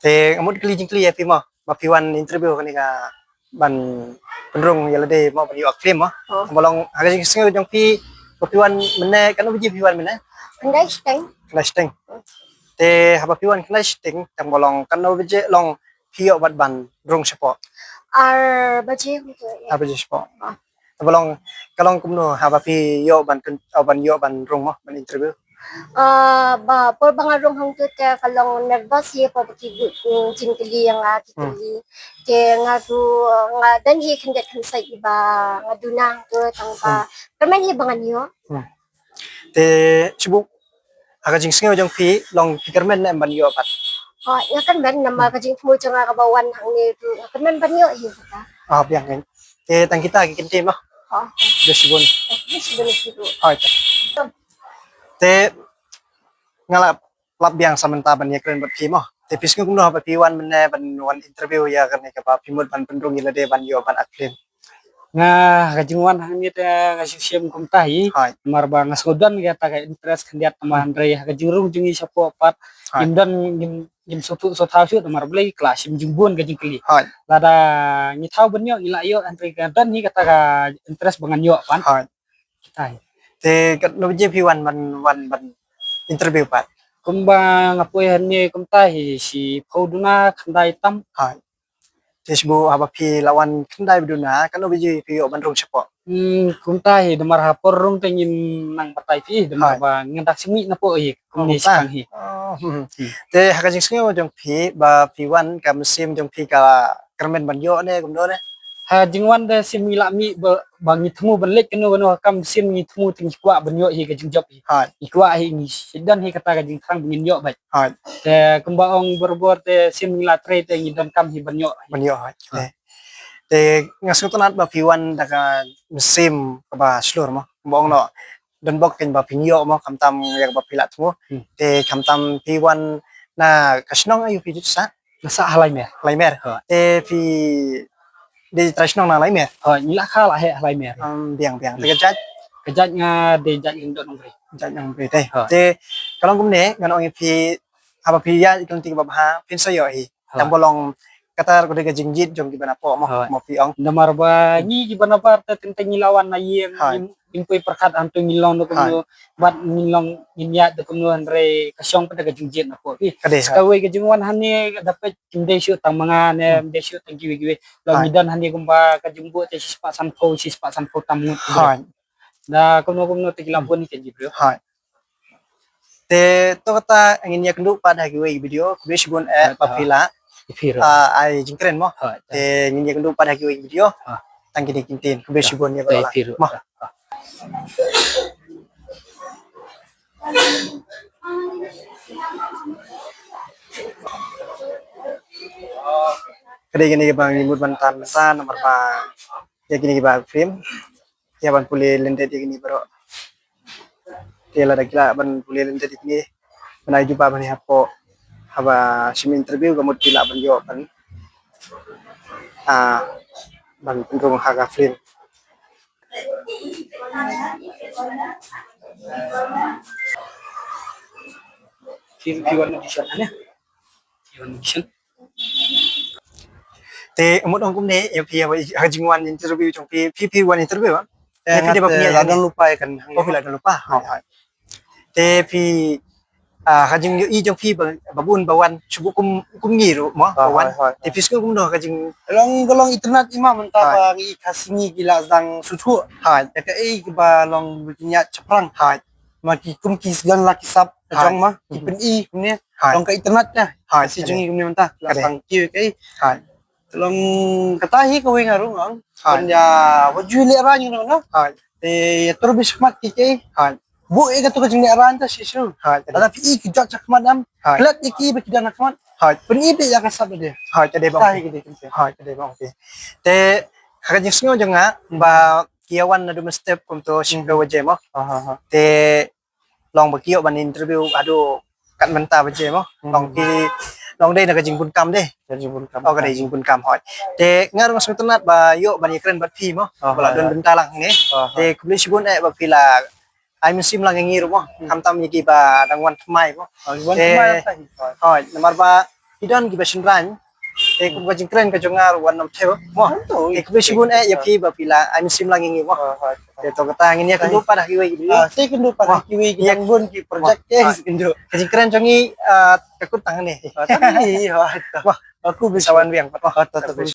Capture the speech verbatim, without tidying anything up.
Te nga mut kylli jingkylli ïa phi mo, ba phi wan interview kane ka ban pynrung ïa lade mo, ban ïoh aclaim mo. Oh. Ba long ha ka jingsngew jong phi ba phi wan mynne, katno baje phi wan mynne? Khyndai shiteng. Khyndai shiteng. Te haba phi wan khyndai shiteng, tang ba long katno baje long phi ïoh pat ban rung shapoh? Ar baje kumto. Ar baje shapoh. Ah. Te ba long, ka long kumno haba phi ïoh ban kyn-, ban ïoh ban rung mo, ban interview? Ah, ba por ba nga rung hangto te ka long nervous ïa, por ba ki buh, mm, jingkylli ïa nga, ki kylli. Te nga tu, nga don hi khyndiat khyndiat ba nga duna hangto tang ba kyrmen hi ba ngan ïoh. Hmm. Te shu buh, ha ka jingsngew jong phi long phi kyrmen ne em ban ïoh pat? Oh, nga kyrmen, namar ka jingthmu jong nga kaba wan hangne tu nga kyrmen ban ïoh hi kata. Ah, biang kan. Te tang kita ki kyntien mo. Oh. Khublei shibun. Khublei shibun. Hooid. Te nga la lap biang sa mynta ban ïakren bad phi mo. Te phi sngew kumno haba phi wan mynne ban wan interview ïa kane kaba phi mut ban pynrung ïa lade ban ïoh ban aclaim? Nga, ka jingwan hangne te nga shu shem kumta hi. Hooid. Namar ba nga sngewdon ïa kata ka interest khyndiat, namar hynrei ha ka jingrung jong ngi shapoh pat ngim don, ngim, ngim sngewthuh sngewthaw shuh, namar balei, ka la shim jingbun ka jingkylli. Hooid. Lada ngi thaw ban ïoh ngi la ïoh, hynrei nga don hi kata ka interest ba ngan ïoh pat. Hooid. Te katno baje phi wan ban, wan ban interview pat? Kumba nga poi hangne kumta hi shiphew duna khyndai tam. Hooid. Te shu buh haba phi la wan khyndai duna, katno baje phi ïoh ban rung shapoh? Hmm, kumta hi, namar ha por rung te ngin nang batai phi, namar ba ngan dak simi napoh hi. Kumne kumta. Shipang hi. Oh, hmm. Te ha ka jingsngew jong phi ba phi wan, ka mynsiem jong phi ka kyrmen ban ïoh ne kumno ne? Ha jingwan te shim ngi la mih ba, ba ngi thmu ban leit kano kano ha kam mynsiem, ngi thmu te ngi kwah ban ïoh hi ka jingjop hi. Hooid. Ngi kwah hi, ngi sdang hi kata ka jingthrang ba ngin ïoh beit. Hooid. Te kumba ong barabor te shim ngi la trei te ngi donkam hi ban ïoh. Ban ïoh, hooid. Te nga sngewtynnat ba phi wan da ka mynsiem kaba shlur mo. Kumba ong noh, don bok kein ba phin ïoh mo, khamtam ïa kaba phi la thmu. Hmm. Te khamtam phi wan na ka shnong aïu phi ju sah? Nga sah ha Laimer. Laimer. Hooid. Te phi dei trai shnong na Laimer? Hooid, ngi la kha la heh ha Laimer. Biang, biang. Te ka jait? Ka jait nga dei jait Lyngdoh Nongbri. Jait Nongbri te. Hooid. Te ka long kumne, ngan ong ïa phi, haba phi ïaid ka lynti kaba bha phin sa ïoh hi. Hooid. Tang ba long kata ka dei ka jingjied jong kiba napoh mo, mo phi ong. Namar ba ngi kiba nabar te teng teng ngi la wan na ïing, ngim, ngim poi pyrkhat hangto ngin long da kumno, bad ngin long ngin ïaid da kumno, hynrei ka shong pat da ka jingjied napoh. Ka dei, hooid. Kawei ka jingwan hangne da peit kim dei shuh tang ma nga ne, kim dei shuh tang kiwei kiwei. Long ngi don hangne kumba ka jingbuh te shispah sanphew, shispah sanphew tam ngut. Hooid. Da kumno kumno te ki la bun hi ka jingbuh. Hooid. Te to kata ngin ïakynduh pat ha kiwei video, khublei shibun eh ba phi la, ah, ai jingkren mo. Te ngin ïakynduh pat ha kiwei video. Tang kine ki ktien, khublei shibun ïa baroh. Mo. Ka dei kine kiba ngi mut ban tan mynta namar ba ïa kine kiba film. Ïa ban pule lyndet ïa kine baroh. Te lada ki lah ban pule lyndet ïa kine, ban ai jubab ban ïa hapoh haba shim interview ka mut ki lah ban ïoh ban, ah, ban pynrung ha ka film. Phi, phi wan audition ne? Phi wan audition? Te mut ong kumne ïa phi, ïa phi ha jingwan interview jong phi, phi, phi wan interview, ah? Ïa phi dei ba phi la don lypa ïa kan. Oh, phi la don lypa. Te phi, ah, ha jingïohi jong phi ba, ba bun ba wan shu buh kum, kum ngi ruh mo ba wan. Te phi sngew kumno ha ka jing, long ka long itynnat i ma mynta ba ngi ka sngi ki la sdang sngewthuh. Ïa kaei kaba long ba kin ïaid shaphrang. Ma ki kum ki sdang la ki sap ka jong ma ki pyni kumne. Long ka itynnat ïa ka sngi jong ngi kumne mynta la sdang ki kaei. Long kata hi kawei nga rung ong. Ban ïa wat ju lehrain noh. Te ïa tur bishmat ki kaei. Buh ïa katu ka jinglehrain ta shisha. Lada phi i ki jot shakhmat em, klet ïa ki ba ki don shakhmat. Pyni beit ïa ka sap de. Te ha ka jingsngew jong nga ba ki ïa wan naduh mynstep kumto shiphew baje mo. Te long ba ki ïoh ban interview haduh kat mynta baje mo. Long ki, long dei na ka jingbun kam de. Ka jingbun kam. Oh, ka dei jingbun kam, hooid. Te nga ruh nga sngewtynnat ba ïoh ban ïakren bad phi mo. Ba la don bynta lang ne. Te khublei shibun eh ba phi la ai mynsiem lang ïa ngi ruh mo. Khamtam ïa kiba dang wan thymmai mo. Te hooid, namar ba ki don kiba shynrang. Te kum ka jingkren ka jong nga ruh wat nym thew. Mo. Te khublei shibun eh ïa phi ba phi la ai mynsiem lang ïa ngi mo. Te to kata ngin ïa kynduh pat ha kiwei ki video. Ah, te kynduh pat ha kiwei ki dang bun ki project. Yes, kynduh. Ka jingkren jong ngi, ah, ka kut tang ne. Ah, tang ne. Wah, aku bisa wan biang pat. Ah, to, to,